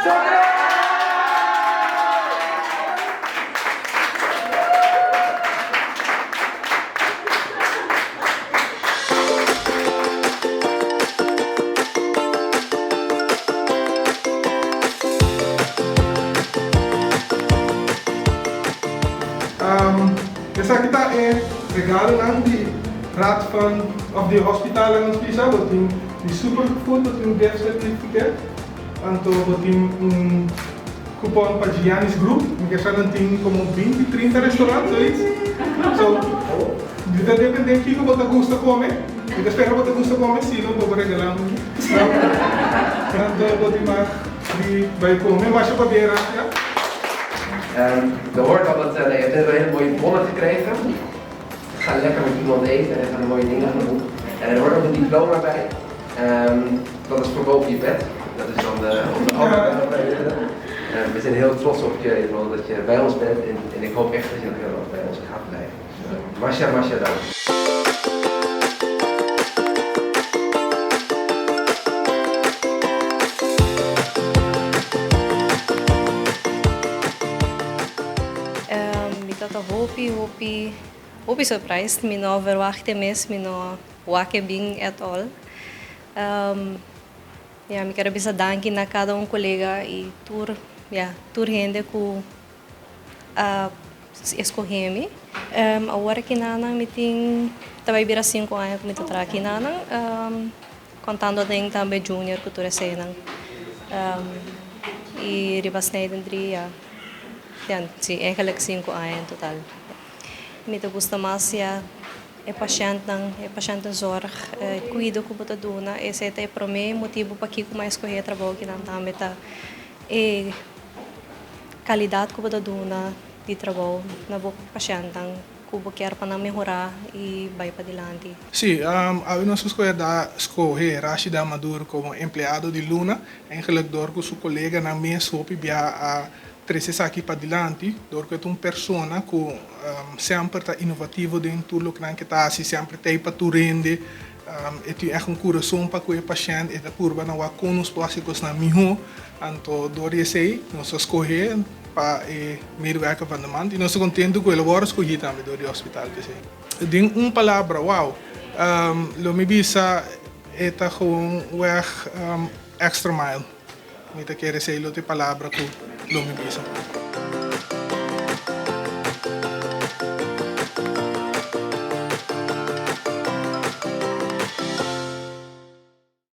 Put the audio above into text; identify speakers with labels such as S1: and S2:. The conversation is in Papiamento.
S1: Esaki ta e regalonan di Raad van of di hospital laga nos bisa. Bo tin di Superfood, bo tin un gift certificate, anto bo tin un coupon pa Gianni's Group. Mi ke sa nan tin como binti, trinta restaurant, zoiets. So, di ta depende kiko bo ta gusta come. Mi ta spera bo ta gusta come, si no bo por regala un. Anto bo tin mag di bai come. Masha pabia Raja.
S2: Er hoort altijd, nee, je hebt net wel hele mooie bonnen gekregen. Ga lekker met iemand eten en ga er mooie dingen aan doen. En er hoort ook een diploma bij. Dat is voor boven je bed. Dat is dan om de andere bij te We zijn heel trots op je, dat je bij ons bent. En, en ik hoop echt dat je nog heel lang bij ons gaat blijven. Dus, masha, masha dank.
S3: Mi ta hopi, hopi, hopi surprised. Mi no verwachtte mes, mi no wak e bin at all. Ja, mi kier bisa danki na cada un colega y tur, ja, tur hende cu a escoge mi. Awor aki nanan mi tin, ta bay bira 5 aña cu mi ta traha aki nanan, contando den tambe junior cu tur eseynan. Y riba Snijden 3, ja, ja, si, eigenlijk 5 aña in total. Mi ta gusta mas, ja, e pashentnan, e patiëntenzorg, e cuido cu bo ta duna. Esey ta e prome motibo pakico mi a escoge e trabou akinan tambe ta e calidad cu bo ta duna di trabou na bo pashentnan cu bo kier pa nan mehora y bay padilanti.
S1: Si, awe nos a scoge da scoge Rashida Maduro como empleado di luna. Eigenlijk door cu su coleganan mes hopi bia a trece esaki padilanti, door cu e ta un persona cu semper ta innovativo den tur loke nan ke ta haci, semper ta ey pa tur hende, e tin echt un curason pa cu e pashent, e ta purba na wak con nos por haci cosnan miho. Anto door di esey nos a scoge pa e medewerker van de maand y nos ta contento cu el a worde scogi tambe door di hospital p'esey. Den un palabra, wow, lo mi bisa e ta gewoon weg extra mile. Mi ta kere esey lo ta e palabra cu lo mi bisa.